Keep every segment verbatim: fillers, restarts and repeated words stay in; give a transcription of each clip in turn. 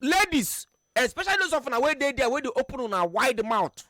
Ladies, especially those of una wey dey there wey dey open una wide mouth,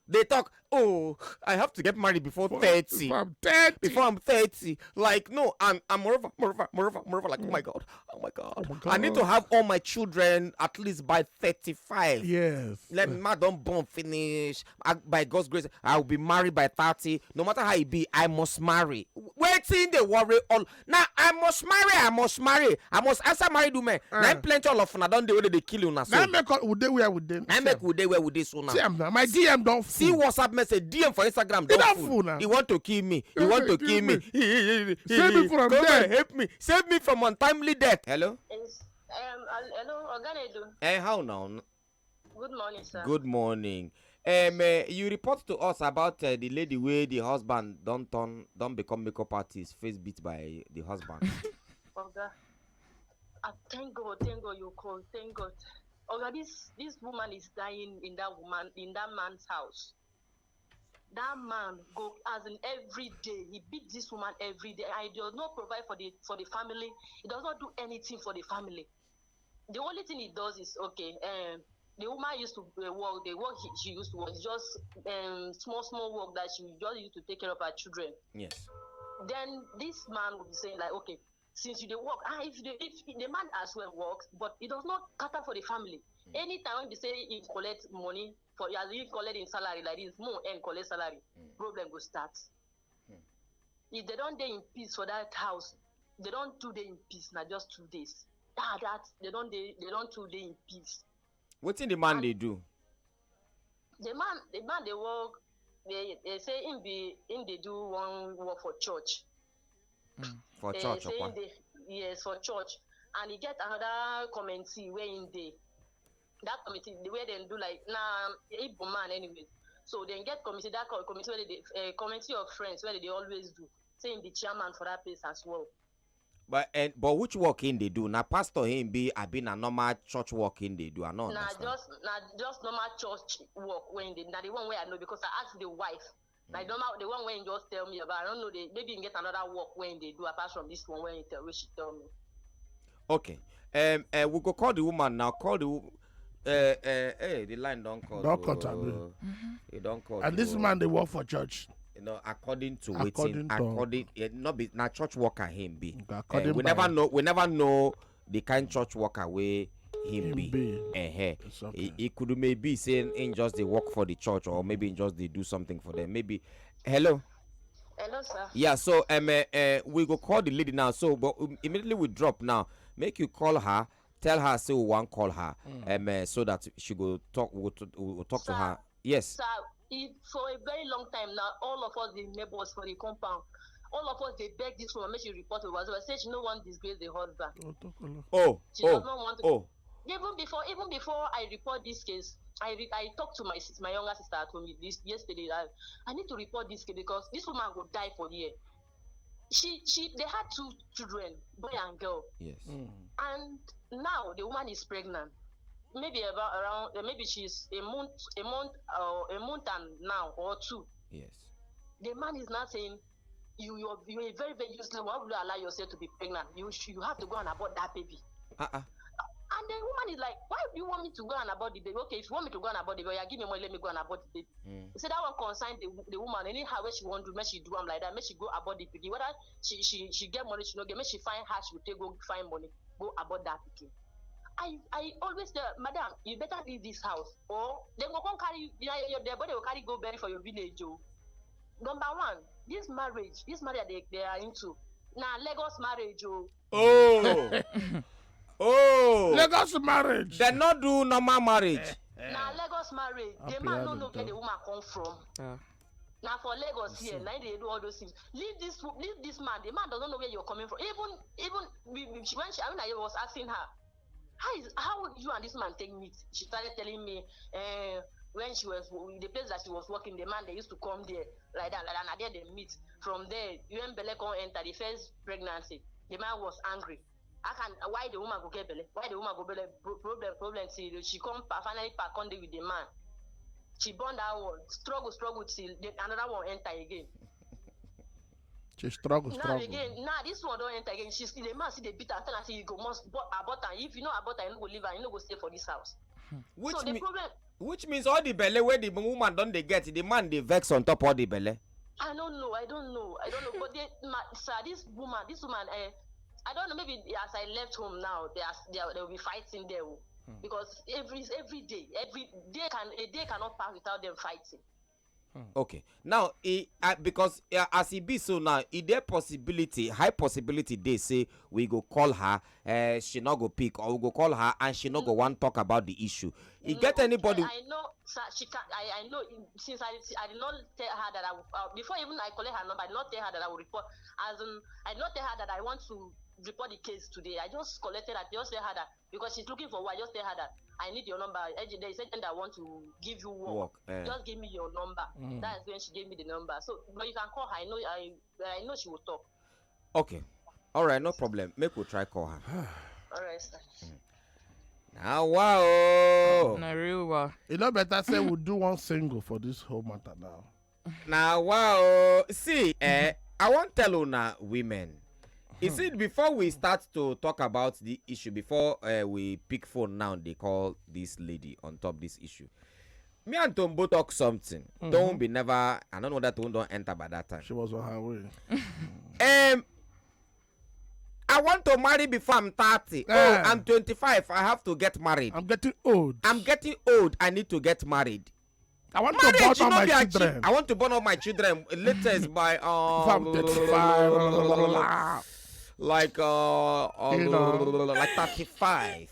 dey talk, "Oh, I have to get married before thirty." If I'm thirty. Before I'm thirty, like, no, and and moreover, moreover, moreover, moreover, like, oh my god, oh my god, my I need to God. Have all my children at least by thirty-five. Yes. Let me, ma don born finish. I, by God's grace, I will be married by thirty. No matter how e be, I must marry. Wetin dey worry all? Now I must marry. I must marry. I must answer married women. Now Uh. Plenty all of una don dey wey dey kill una so. Now make all we dey where we dey. Now make we dey where we dey so now. See am now. My D M don See full. WhatsApp message, D M for Instagram He don don full. Full now. He want to kill me. He He want to want to kill me. kill Save me from Come death. And help me. Save me from untimely death. Hello. Yes. Um, al- hello, Oganedu. Eh, how now? Good morning, sir. Good morning. Um, uh, you report to us about uh, the lady where the husband don't turn, don't become makeup artist, face beat by the husband. Oga. Ah, thank God, thank God you called. Thank God. Oga, this this woman is dying in that woman in that man's house. That man go as in every day. He beat this woman every day. I does not provide for the for the family. He does not do anything for the family. The only thing he does is okay. Um, the woman used to uh, work. The work he, she used to work is just um small small work that she just used to take care of her children. Yes. Then this man would be saying like, okay, since you dey work, ah, if the if the man as well works, but he does not cater for the family. Anytime when they say he collect money for as he collect in salary like this, more and collect salary, problem go start. If they don't dey in peace for that house, they don't two day in peace. Now just two days. That that they don't dey they don't two day in peace. Wetin the man they do? The man the man they work. They they say him be him they do one work for church. For Eh, church, say okay. Him dey, yes, for church, and he get another committee where him dey. That committee the way they do like na Igbo man anyway. So then get committee that co- committee where they uh, committee of friends where they always do. Say him be chairman for that place as well. But and but which work in they do? Now pastor him be I been a normal church work in they do. I know. Na Understand. just na just normal church work when they na the one where I know because I asked the wife. Like normal the one when you just tell me about. I don't know they maybe you get another work when they do apart from this one when you tell which she tell me. Okay. Um, uh, we go call the woman now. Call the. wo- Uh, uh, hey, the line don't call. Don't cut, Oh. abi. You don't call. And this Oh. Man dey work for church. You know, according to According waiting, to- according, eh, not be na church worker him be. According Eh, we by- never know. We never know the kind church worker way him, Him be. be. Eh, eh. It's okay. He, he could maybe say he just dey work for the church or maybe he just dey do something for them. Maybe. Hello. Hello, sir. Yeah. So um, uh, uh, we go call the lady now. So, but um, immediately we drop now. Make you call her. Tell her say we want call her. Um, uh, so that she go talk. We go, to, we go talk to Sir. Her. Yes. Sir, if for a very long time now, all of us the neighbors for the compound, all of us they beg this woman make she report to us. Say she no want disgrace the husband. Oh, talk a lot. Oh. She Oh. Does not want to. Oh. Even before, even before I report this case, I re- I talked to my sis- my younger sister at home this yesterday. I, I need to report this case because this woman will die for here. She she they had two children, boy and girl, Yes. and now the woman is pregnant. Maybe about around uh, maybe she's a month a month or a month and now or two. Yes. The man is now saying, "You you're you're a very very useless. Why would you allow yourself to be pregnant? You sh- you have to go and abort that baby." Uh uh. And the woman is like, "Why do you want me to go and abort the baby? Okay, if you want me to go and abort the baby, yeah, give me money, let me go and abort the baby." Mm. He said that one concern the, the woman. Anyhow, where she want to, make she do am like that. Make she go abort the pikin. Whether she she she get money, she no get. Make she find how she will take go find money, go abort that pikin. I I always tell, "Madam, you better leave this house, or they go come carry you. Your, your dead body will carry go bury for your village." Oh, number one, this marriage, this marriage they, they are into now Lagos marriage. Oh, Oh. Oh. Lagos marriage. They not do normal marriage. Now Lagos marriage, the Happy man no Adam know where talk. The woman come from. Ah. Now for Lagos here, now they do all those things. Leave this wo- leave this man. The man doesn't know where you're coming from. Even even we- we- she- when she, I mean, I was asking her, "How is how you and this man take meet?" She started telling me, uh, when she was the place that she was working, the man they used to come there like that, like that. And there they meet. From there, when Belle come enter the first pregnancy, the man was angry. How can why the woman go get Belle? Why the woman go Belle? Pro- problem problem till she come pa- finally pack on with the man. She born that one, struggle struggle till the, another one enter again. She struggle, Now struggle. Again, now this one don't enter again. She's the man see the beat and tell her say you go must but abort her. If you know abort her, you no go leave her. You no go stay for this house. Which so the mean, problem, which means all the belle where the woman don dey get, the man dey vex on top all the belle. I don't know. I don't know. I don't know. But they, my, sir, this woman, this woman, eh, I don't know. Maybe as I left home now, they are, they, are, they will be fighting there. Oh. Because every every day, every day can a day cannot pass without them fighting. Okay. Now, e uh, because uh, as e be so now, e dey possibility, high possibility dey say we go call her, uh, she no go pick, or we go call her and she no go wan talk about the issue. E get No, anybody? I, I know, sir. She can. I, I know. Since I, I did not tell her that I would, uh, before even I collect her number, I did not tell her that I would report. As in, I did not tell her that I want to report the case today. I just collected. I just tell her that because she's looking for work. I just tell her that I need your number. Agent, there is agent that want to give you work. Work. Eh. Just give me your number. That's when she gave me the number. So, but you can call her. I know. I I know she will talk. Okay. All right, no problem. Make we try call her. All right, sir. Now, wow. Na real wa. E no better say we do one single for this whole matter now. Now, wow. See, eh, I wan tell una women. You see, before we start to talk about the issue, before uh, we pick phone now, they call this lady on top this issue. Me and Tombo talk something. Don't be never. I don't know that one don't enter by that time. She was on her way. Um, I want to marry before I'm thirty. Ah. Oh, I'm twenty-five. I have to get married. I'm getting old. I'm getting old. I need to get married. I want to Marriage born should all not my be achieved. Children. I want to born all my children. Latest by um, If I'm thirty-five, blah, blah, blah, blah, blah. Like uh, uh You know. like thirty-five.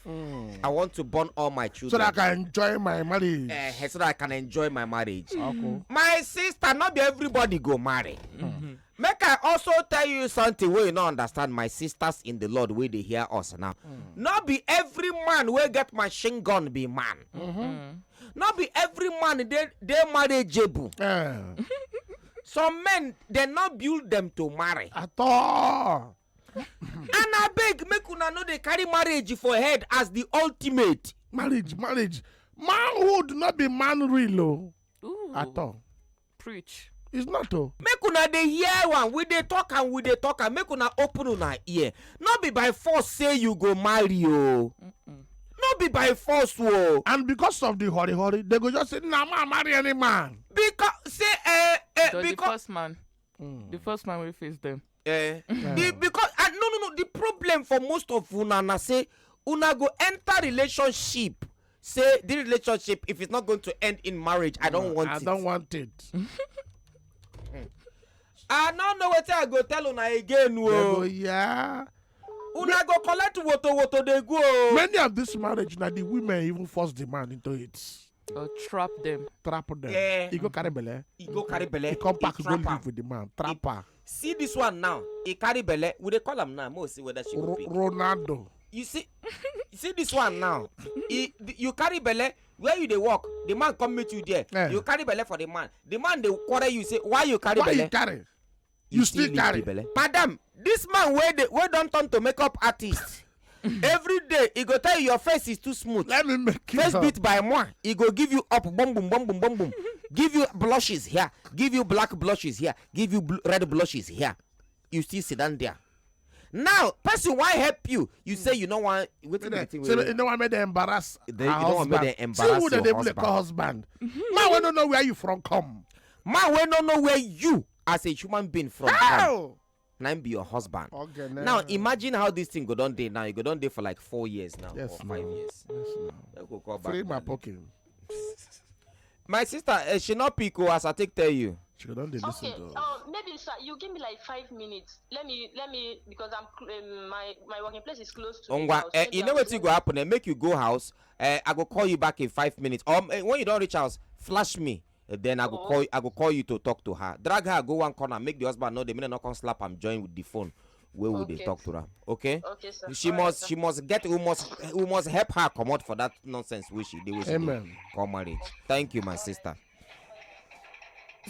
I want to born all my So children. that I can enjoy my marriage. Eh, so that I can enjoy my marriage. Okay. My sister, not be everybody go marry. Make I also tell you something where you no understand, my sisters in the Lord, where they hear us now. Not be every man will get machine gun be man. Not be every man they they marriageable. Eh, Some men they not build them to marry. at all. And I beg, make una know they carry marriage for head as the ultimate. Marriage, marriage. Manhood not be man real oh, Ooh, at all. Preach. It's not oh. Make una dey hear one, we dey talk and we dey talk and make una open una ear. No be by force say you go marry o. No be by force o. And because of the hurry hurry, they go just say, "Nah, man, marry any man." Because say eh eh The, the because first man, the first man will face them. eh the, because ah, no no no, the problem for most of una na say una go enter relationship, say the relationship, if it's not going to end in marriage, I don't want I it. Don't want it. I don't know what I go tell una again. They go, Oh. yeah. Una go collect woto woto dey go. Oh. Many of this marriage now the women even force the man into it. Or trap them. Trap them. Yeah. He go carry belle. He go carry belle. He come back He go trap live am. With the man. Trap her. See this one now. He carry belle. We dey call am now. Mo see whether she go Ro- pick. Ronaldo. You see, you see this one now. He, the- you carry belle. Where you dey work? The man come meet you there. Eh. You carry belle for the man. The man dey quarrel you say why you carry Why belle? You carry? You still leave carry? The belle. Madam, this man where they where don't turn to makeup artist. Every day he go tell you your face is too smooth. Let me make you Face up. Beat by moi. He go give you up, boom boom boom boom boom boom. Give you blushes here. Give you black blushes here. Give you bl- red blushes here. You still sit down there. Now, person why help you? You say you no want. Wetin be the thing So wey- you know what made them embarrass? They- Her you know what made husband. Them See embarrass who they, your they play husband. Call husband. Man, we don't know where you from come. Man, we don't know where you as a human being from. Come. How? Now be your husband. Okay, Now imagine how this thing go don dey now. You go don dey for like four years now Yes, or five no. years. Yes, no. Make we call back Free to my that. Pocket. My sister, uh, she not pick oh, as I take tell you. She don't dey listen Okay, to us. um, maybe sir, you give me like five minutes. Let me, let me, because I'm cl- um, my my working place is close to. Ongwa, The house. eh, Maybe you I know will what you go happen? Eh? Make you go house. Eh, I go call you back in five minutes. Um, eh, when you don't reach house, flash me. Eh, then I go Oh. call. I go call you to talk to her. Drag her, go one corner, make the husband know the minute not come slap am, join with the phone. Where would they Okay. Talk to her? Okay. Okay, sir. She All right, must. sir. She must get. We must. We must help her come out for that nonsense. Which she they wish Amen. Call marriage. Thank you, my sister.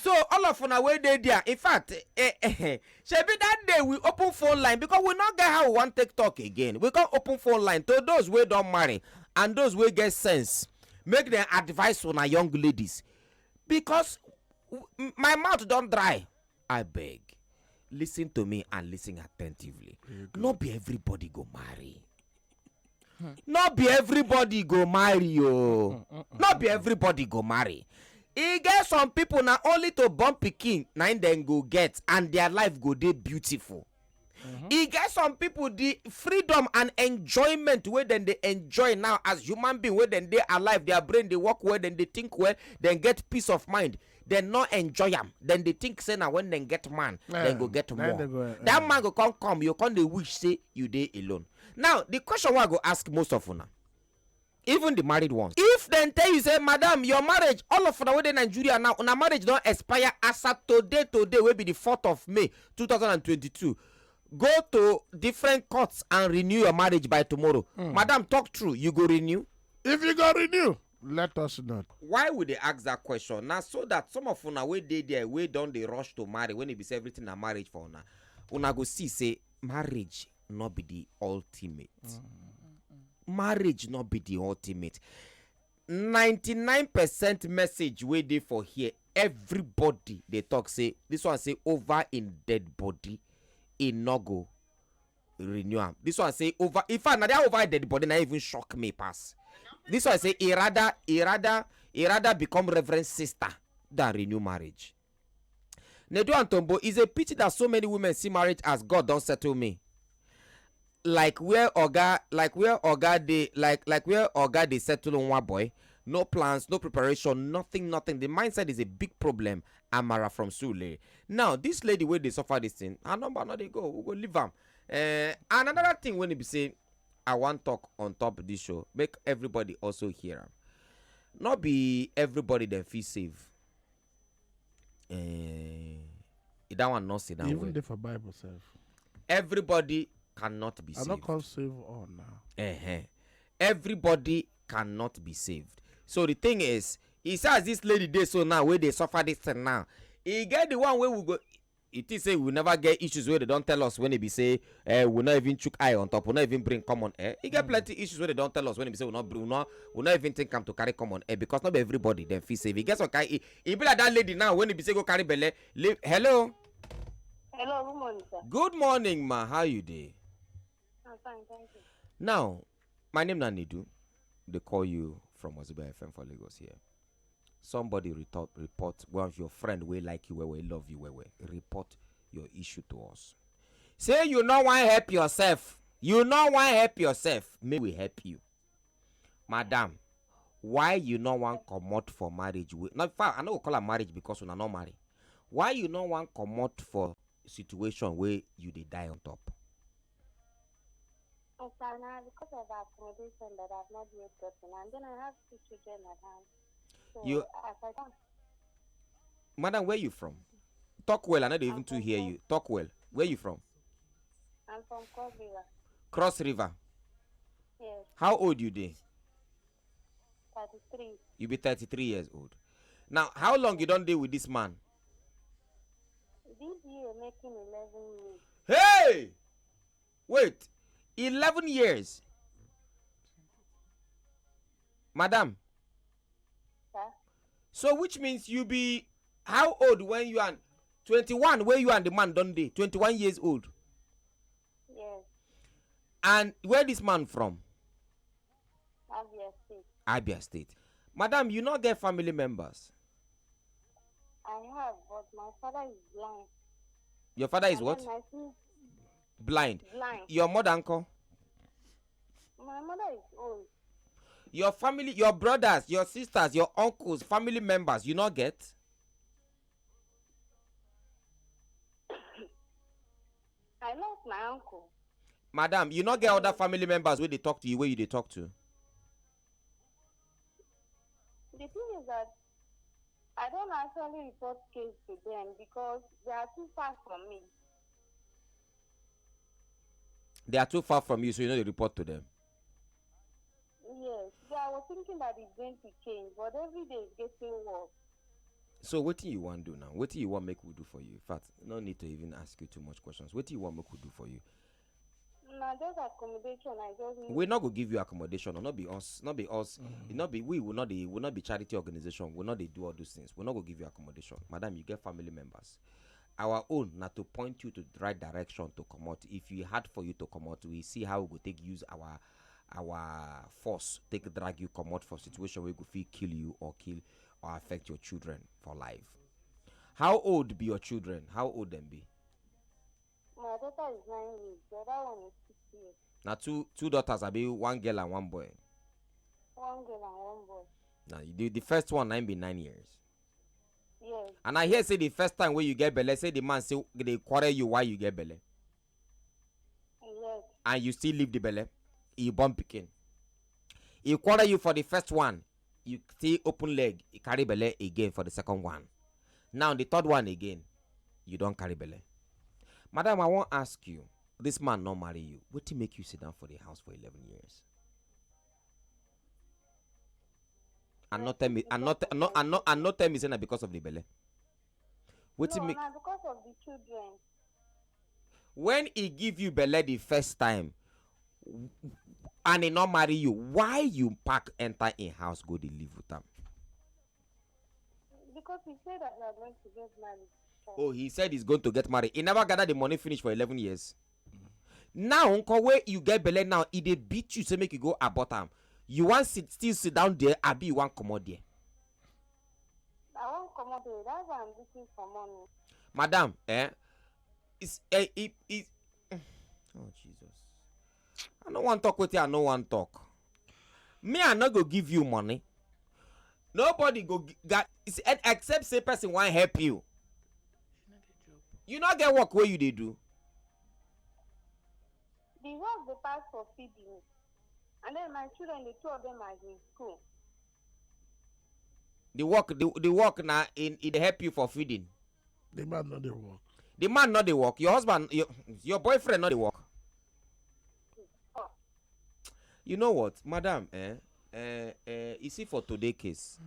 So all of una wey dey there. In fact, eh, eh, eh, shebi that day we open phone line because we not get how we want take talk again. We can open phone line to those wey don't marry and those wey get sense. Make them advise on our young ladies because w- m- my mouth don't dry. I beg. Listen to me and listen attentively. No be everybody go marry. No be everybody go marry o. No be everybody go marry. E get some people na only to born pikin na im dem go get, and their life go dey beautiful. E get some people, the freedom and enjoyment wey dem dey enjoy now as human being, wey dem dey alive, their brain dey work well, dem dey think well, dem get peace of mind, dem no enjoy am. Dem dey think say na when dem get man, dem go get more. That man go come come, you come dey wish say you dey alone. Now the question wey I go ask most of una, even the married ones, if dem tell you say, "Madam, your marriage," all of una wey dey Nigeria now, una marriage don expire as at today, today wey be the fourth of May two thousand and twenty-two, go to different courts and renew your marriage by tomorrow. Madam, talk true, you go renew? If you go renew, let us know. Why we dey ask that question? Na so that some of una wey dey there, wey don dey rush to marry, when e be say everything na marriage for una, una go see say marriage no be the ultimate. Marriage no be the ultimate. Ninety-nine percent message wey dey for here, everybody dey talk say, this one say over in dead body, e no go renew am. This one say over, in fact, na that over dead body na even shock me pass. This one say e rather, e rather, e rather become reverend sister than renew marriage. Nedu Antombo, is a pity that so many women see marriage as God don settle me. Like where oga, like where oga dey, like, like where oga dey settle nwa boy. No plans, no preparation, nothing, nothing. The mindset is a big problem. Amara from Sule. Now, this lady wey dey suffer this thing, her number no dey go. We go leave am. Eh, and another thing wey be say I wan talk on top this show, make everybody also hear am. No be everybody dem fit save. Eh, that one no sit down. Even well. Dey for Bible sef. Everybody cannot be I saved. I no come save all now. Uh-huh. Everybody cannot be saved. So the thing is, he says this lady dey so now, where they suffer this thing now. He get the one where we go. It is say we never get issues where they don't tell us when they be say, eh, we not even chook eye on top, we not even bring common air. He get plenty issues where they don't tell us when they be say we not bring, we not, we not even think come to carry common air because not everybody then feel safe. He gets okay. He, he be like that lady now when he be say go carry belle. Leave. Hello. Hello, good morning, sir. Good morning, ma. How you dey? I'm fine, thank you. Now, my name na Nidu. They call you from Oziba F M for Lagos here. Somebody report, report one of your friend wey like you well well, love you well well. Report your issue to us. Say you no wan help yourself. You no wan help yourself. May we help you. Madam, why you no wan comot for marriage? We, not far, I no go call am marriage because una no marry. Why you no wan comot for situation wey you dey die on top? Yes, sir, na because of accommodation that I've not yet gotten, and then I have two children at hand. So you, as I don't. Madam, where you from? Talk well, I no dey even too hear you. Talk well. Where you from? I'm from Cross River. Cross River. Yes. How old you dey? Thirty-three. You be thirty-three years old. Now, how long you don dey with this man? This year making eleven years. Hey! Wait, eleven years. Madam. Sir? So which means you be how old when you and twenty-one, where you and the man don dey? Twenty-one years old. Yes. And where this man from? Abia State. Abia State. Madam, you no get family members? I have, but my father is blind. Your father is what? Blind. Blind. Your mother, uncle? My mother is old. Your family, your brothers, your sisters, your uncles, family members, you no get? I lost my uncle. Madam, you no get other family members wey dey talk to you, wey you dey talk to? The thing is that I don't actually report case to them because they are too far from me. They are too far from you, so you no dey report to them. Yes, so I was thinking that it's going to change, but every day it's getting worse. So wetin you wan do now? Wetin you wan make we do for you? In fact, no need to even ask you too much questions. Wetin you wan make we do for you? Na just accommodation, I just need. We no go give you accommodation, no be us, no be us, e no be, we will not dey, we not be charity organization, we not dey do all those things. We no go give you accommodation. Madam, you get family members. Our own na to point you to the right direction to comot. If e hard for you to comot, we see how we go take use our our force take drag you comot for situation wey go fit kill you or kill or affect your children for life. How old be your children? How old dem be? My daughter is nine years. The other one is six years. Na two two daughters, abi one girl and one boy? One girl and one boy. Na the the first one na im be nine years. Yes. And I hear say the first time wey you get belle, say the man say dey quarrel you why you get belle, Yes. and you still leave the belle. You born pikin. He quarrel you for the first one. You still open leg. He carry belle again for the second one. Now the third one again, you don carry belle. Madam, I wan ask you. This man no marry you. Wetin make you sit down for the house for eleven years? And not tell me, and not, and not, and not, and not tell me say na because of the belle. Wetin No, make na because of the children. When he give you belle the first time, and he no marry you, why you pack enter in house go dey live with am? Because he said that we are going to get married. Oh, he said he's going to get married. He never gather the money finish for eleven years. Now, nko, wey you get belle now, he dey beat you, say make you go abort am. You wan sit, still sit down there, abi you wan comot there? I won't come up here. That's why I'm looking for money. Madam, eh? It's eh, it, it, oh Jesus. I no wan talk wetin I no wan talk. Me, I no go give you money. Nobody go gi- ga- it's- ex- except say person wan help you. You no get work wey you dey do. The work they pass for feeding. And then my children, the two of them are in school. The work, the, the work na in it dey help you for feeding. The man no dey work. The man no dey work. Your husband, your your boyfriend no dey work. You know what, madam? Eh, eh, eh, you see, for today case,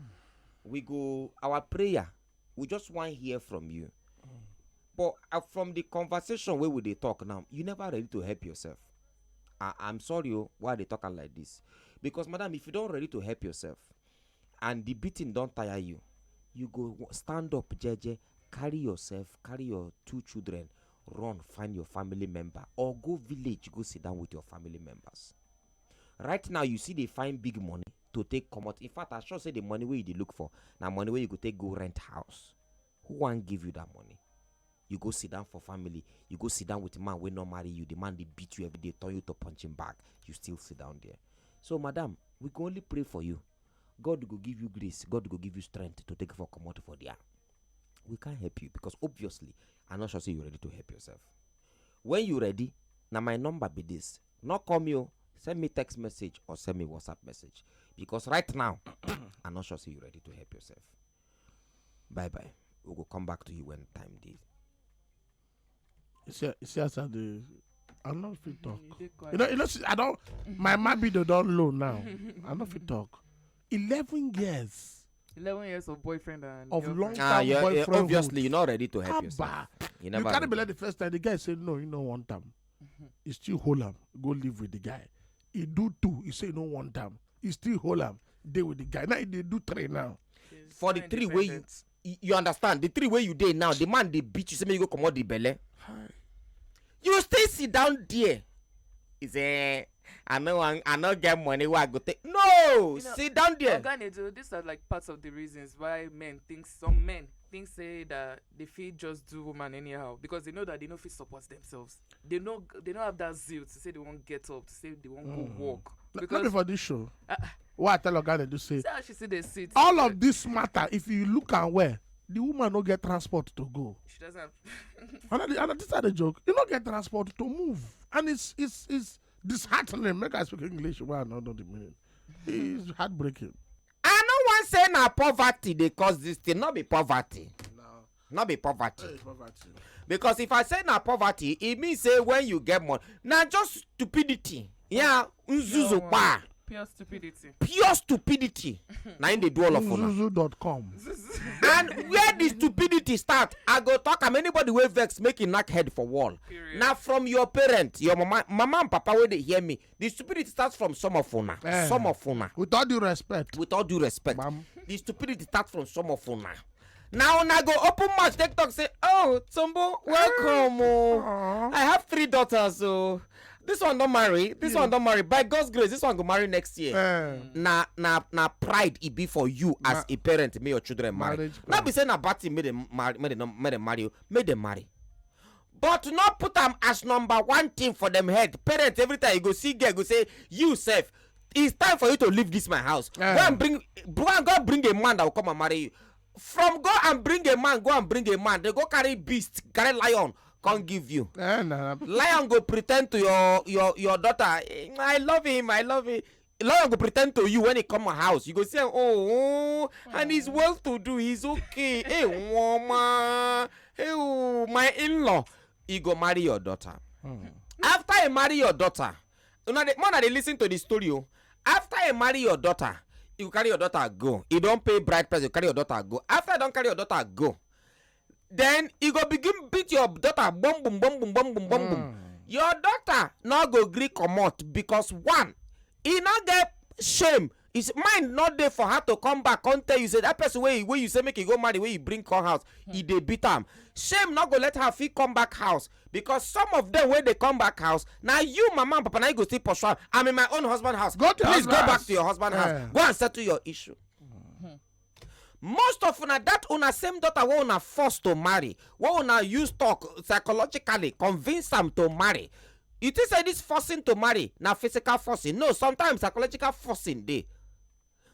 we go our prayer. We just wan hear from you. But uh, from the conversation wey we dey talk now, you never ready to help yourself. I, I'm sorry, oh, why I dey talk am like this? Because, madam, if you don ready to help yourself, and the beating don tire you, you go w- stand up, jeje, carry yourself, carry your two children, run find your family member, or go village go sit down with your family members. Right now, you see, they find big money to take comot. In fact, I sure say the money wey you dey look for na money wey you go take go rent house. Who wan give you that money? You go sit down for family. You go sit down with man wey no marry you. The man dey beat you every day, turn you to punching bag. You still sit down there. So, madam, we go only pray for you. God go give you grace. God go give you strength to take for comot for there. We can't help you because obviously, I'm not sure say you're ready to help yourself. When you ready, now my number be this. Not call me, oh, send me text message or send me WhatsApp message. Because right now, I'm not sure say you're ready to help yourself. Bye bye. We go come back to you when time dey. You see, you see as I dey, I no fit talk. You dey You know, you know, see, I don't. My mabito don low now. I no fit talk. Eleven years Eleven years of boyfriend and of girlfriend. long Ah, time you're, you're boyfriend. Obviously, you're not ready to help yourself. Abba. You You never carry ready. belle the first time. The guy say no, you no want am. He still hold am. Go live with the guy. He do two. He say no want am. He still hold am. Dey with the guy. Now he dey do three now. She's For the not three way you independent. y- you understand, the three way you dey now, the man dey beat you, say make you go comot the belle. Hi. You still sit down there. He say, I no wan, I no get money wey I go take. No, You know, sit down there. Oga Nejo, these are like parts of the reasons why men think, some men think say that they fit just do woman anyhow because they know that they no fit support themselves. They no, they no have that zeal to say they wan get up, to say they wan go work. Let Because me for this show. Ah, What I tell Oga Nejo say, see how she see the seat. All of this matter, if you look and where, the woman no get transport to go. She doesn't have. And I, and this are the joke. You no get transport to move, and it's it's it's disheartening. Make I speak English. Why I not know the meaning? It's heartbreaking. I no wan say na poverty dey cause this thing. No be poverty. No be poverty. Because if I say na poverty, e mean say when you get money, na just stupidity. Yeah, nzuzu pa. Pure stupidity. Pure stupidity. Na im dey do all of una. Zuzu dot com. And where the stupidity start, I go talk am. Anybody wey vex, make e knack head for wall. Period. Na from your parent, your mama, mama and papa wey dey hear me. The stupidity starts from some of una. Eh. Some of una. With all due respect, With all due respect, Ma'am. The stupidity starts from some of una. Now una go open mouth take talk say, "Oh, Tumbo, welcome o. Aw. I have three daughters o. This one don marry, this Yeah. one don marry. By God's grace, this one go marry next year." Eh, Na na na pride e be for you as Ma- a parent, make your children marry. Marriage Not pride. Be say na bad thing make dem marry, make dem no- make dem marry you, make dem marry. But not put am as number one thing for them head. Parents, every time you go see girl, go say, "You sef, it's time for you to leave this my house. Go Eh. And bring, go and go and bring a man that will come and marry you." From go and bring a man, go and bring a man. They go carry beast, carry lion, come give you. Eh, na. Lion go pretend to your your your daughter, "Eh, I love him, I love him." Lion go pretend to you when he come my house. You go say, "Oh, oh, and he's well to do, he's okay. Hey, woman, hey, oh, my in-law." He go marry your daughter. After he marry your daughter, una dey, man, I dey listen to the story. Oh. After he marry your daughter, you carry your daughter go. You don't pay bride price, you carry your daughter go. After you don't carry your daughter go, then you go begin beat your daughter. Boom, boom, boom, boom, boom, boom, boom, boom. Your daughter now go gree comot because one, he not get shame. His mind not there for her to come back, come tell you say that person where, where you say make you go marry, where you bring come house, he dey beat am. Shame not go let her fit come back house because some of them where they come back house, now you, mama and papa, now you go still pursue am. I'm in my own husband house. Go to Please husband go back house. To your husband Eh. House. Go and settle your issue. Most of una, that una same daughter wey una force to marry, wey una use talk psychologically convince am to marry. You think say this forcing to marry na physical forcing? No, sometimes psychological forcing dey.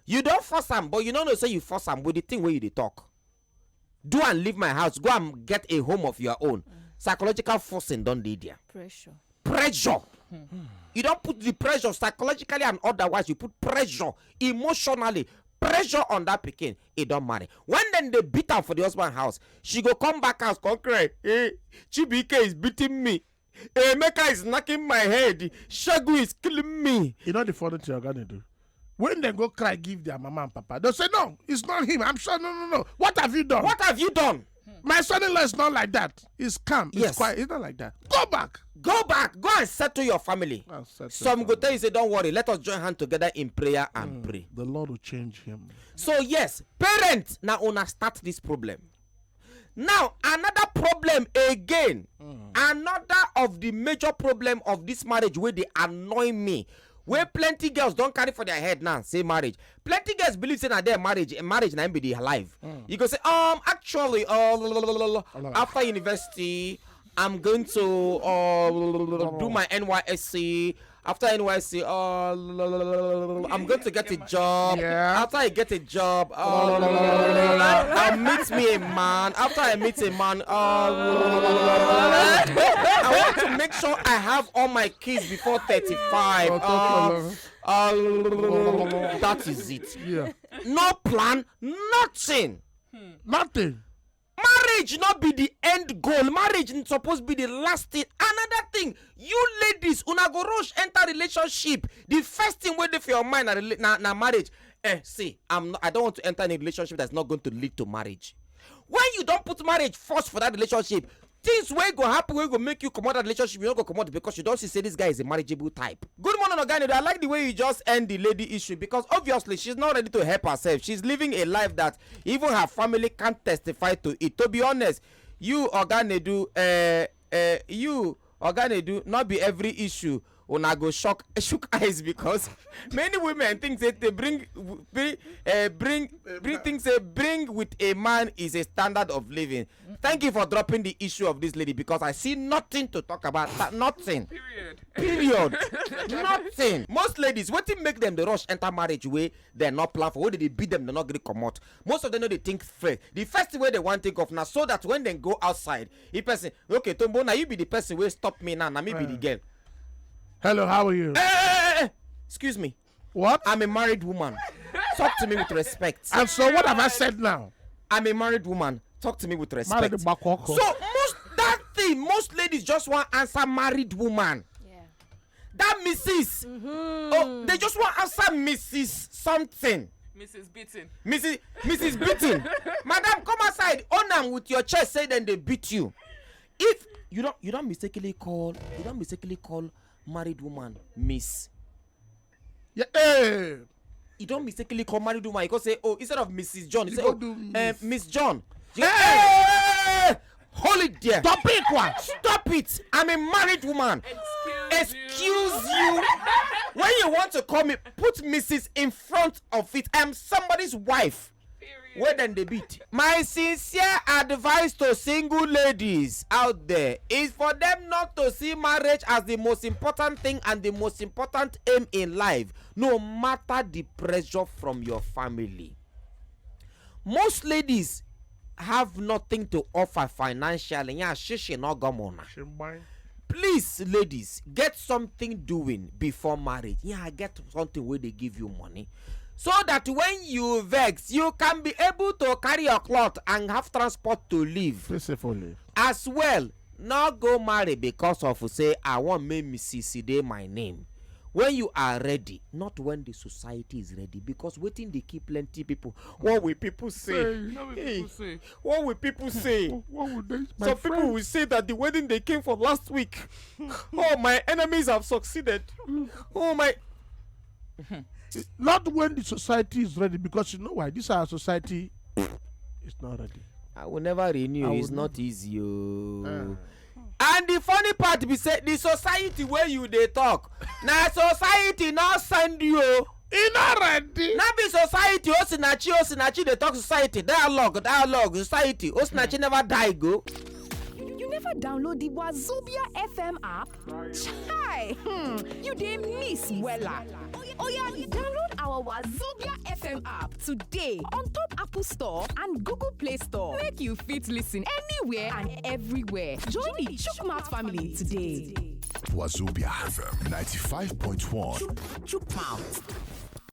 You don force am, but you no know say you force am with the thing wey you dey talk. Do and leave my house, go and get a home of your own. Psychological forcing don dey there. Pressure. Pressure. You don put the pressure psychologically and otherwise. You put pressure emotionally, pressure on that pikin. He don marry. When dem dey beat am for the husband house, she go come back house, come cry. "Hey, Chibuike is beating me. Emeka is knocking my head. Shagu is killing me." You know the funny thing, Oganedu? When they go cry, give their mama and papa, they'll say, "No, it's not him. I'm sure. No, no, no. What have you done? What have you done? My son-in-law is not like that. He's calm. He's Yes. Quiet. He's not like that. Go back." Go back, go and settle your family. I'll settle Some it go out. Tell you say, "Don't worry, let us join hand together in prayer and Mm, pray." The Lord will change him. So yes, parents, now una start this problem. Now another problem again. Another of the major problem of this marriage wey dey annoy me, wey plenty girls don carry for their head now say marriage. Plenty girls believe say na their marriage, eh, marriage na im be the life. You go say, um, actually, uh, after university, I'm going to uh, do my N Y S C. After N Y S C, uh, I'm going to get a job. Yeah. After I get a job, uh, I'll meet me a man. After I meet a man, uh, I want to make sure I have all my kids before thirty-five. Uh, uh, that is it. Yeah. No plan, nothing. Nothing. Marriage not be the end goal. Marriage is supposed to be the last thing. Another thing, you ladies, una go rush enter relationship. The first thing wey dey for your mind na, rela- na, na marriage. Eh, see, I'm not, I don't want to enter in a relationship that's not going to lead to marriage. When you don't put marriage first for that relationship, things wey go happen wey go make you comot that relationship, you no go comot because you don see say this guy is a marriageable type. Good morning, Oga Nedo. I like the way you just end the lady issue because obviously she's not ready to help herself. She's living a life that even her family can't testify to it. To be honest, you, Oga Nedo, uh, uh, you, Oga Nedo, not be every issue una go shock shook eyes because many women think say they bring bring uh, bring bring things say bring with a man is a standard of living. Thank you for dropping the issue of this lady because I see nothing to talk about. Nothing. Period. Period. Nothing. Most ladies, wetin make them dey rush enter marriage wey dem no plan for, wey dey beat them, dem no gree comot. Most of them no dey think fair. The first thing wey dem wan think of na so that when dem go outside, if person, okay, Tombo, na you be the person wey stop me now, na me be the girl. Hello, how are you? Eh, eh, eh, eh, excuse me. What? I'm a married woman. Talk to me with respect. And so what have I said now? I'm a married woman. Talk to me with Married respect. So Bakoko. Most that thing, most ladies just want answer married woman. Yeah. That missus Oh, they just want answer missus something. Missus Beating. Missus Missus Beating. Madam, come outside. Own am with your chest. Say then they beat you. If you don't, you don't mistakenly call, you don't mistakenly call married woman Miss. Yeah, hey. You don't mistakenly call married woman. You go say, oh, instead of Missus John, you You say, go oh, do eh, Miss. Miss John. Hey! Hold it there. Stop it, one. Stop it. I'm a married woman. Excuse you. When you want to call me, put Missus in front of it. I'm somebody's wife. Where then they beat? My sincere advice to single ladies out there is for them not to see marriage as the most important thing and the most important aim in life, no matter the pressure from your family. Most ladies have nothing to offer financially. Yeah, shishi no gomona. Please, ladies, get something doing before marriage. Yeah, get something where they give you money, so that when you vex, you can be able to carry your cloth and have transport to live. Peacefully. As well, not go marry because of say I want make Missus Side my name. When you are ready, not when the society is ready, because waiting they keep plenty people. What will people say? Say, you know what people say. What will people say? What, what would they, my Some people friends will say that the wedding they came for last week. Oh, my enemies have succeeded. Oh my. Not when the society is ready, because you know why? This our society is not ready. I will never renew. I It's will not easy. Oh. And the funny part be say the society where you they talk, na society not send you. Oh. E not ready. Not be society. Osinachi, Osinachi they talk society, dialogue, dialogue, society. Osinachi never die go. You never download the Wazobia F M app? Chai, hmm, you dey miss wella. Oya, download our Wazobia F M app today on top Apple Store and Google Play Store. Make you fit listen anywhere and everywhere. Join the Chukmouth family today. Wazobia F M ninety-five point one. Chukmouth.